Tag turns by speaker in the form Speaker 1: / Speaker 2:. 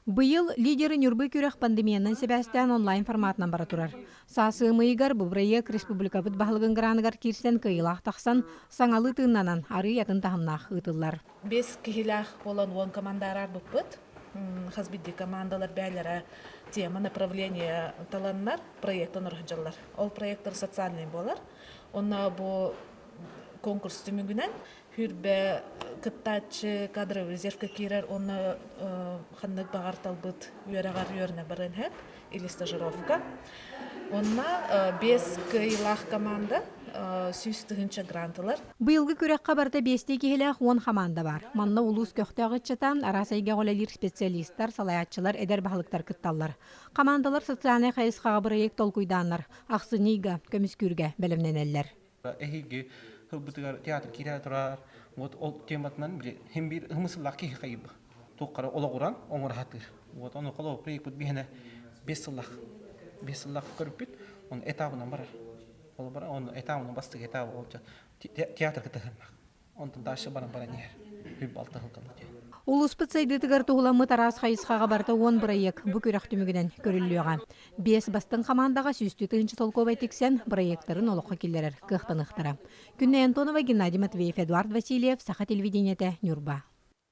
Speaker 1: Быйыл Лидеры Ньурбы күрэх пандемиянан сибээстээн онлайн форматынан бара турар. Саас ыам ыйыгар бу бырайыак республикабыт баһылыгын граныгар киирсэн кыайыылаах тахсан, саҥалыы тыыннанан арыый атын таһымнаах ыытыллар.
Speaker 2: Биэс киһилээх буолан уон команда араарбыппыт. Хас биирдии командалар бээлэрэ тема направление таланнар проектын оҥороллор. Ол проекттар социальный буолар. Онно бу конкурс түмүгүнэн Хүрбэ кыттааччы кадровый резервкэ киирэр уонна ханнык баҕар талбыт үөрэҕэр үөрэнэ барыан сөп или стажировка. Уонна биэс кыайыылаах команда 100 000 грант ылар.
Speaker 1: Быйылгы күрэххэ барыта биэстии киһилээх уон хамаанда баар. Манна улуус көхтөөх ыччата, араас эйгэҕэ үлэлиир специалистар, салайааччылар, эдэр баһылыктар кытталлар. Хамаандалар социальнай хайысхаҕа бырайыак толкуйдааннар, ахсынньы ыйга көмүскүүргэ бэлэмнэнэллэр.
Speaker 3: Эһиги ылбытыгар театр киирэ турар. Вот ол тематынан били хим биир ымысыллаах киһи хайыбы. Туоххара олоҕуран оҥоро сатыыр. Вот ону холоо проектпыт биһиэнэ 5 сыллаах 5 сыллаах көрүппүт. Он этабынан барар. Ол бар он этабынан бастык этабы ол театр кытыһыннах. Онтон дальше баран баран иһэр. Хүб алта сылтан.
Speaker 1: Улууспут сайдыытыгар туһуламмыт араас хайысхаҕа барыта уон бырайыак бу күрэх түмүгүнэн көрүллүөҕэ. Биэс бастыҥ хамаандаҕа 100 000 солкуобай тиксэн, бырайыактарын олоххо киллэрэр кыахтаныахтара. Күннэй Антонова, Геннадий Матвеев, Эдуард Васильев, Саха телевидениетэ, Ньурба.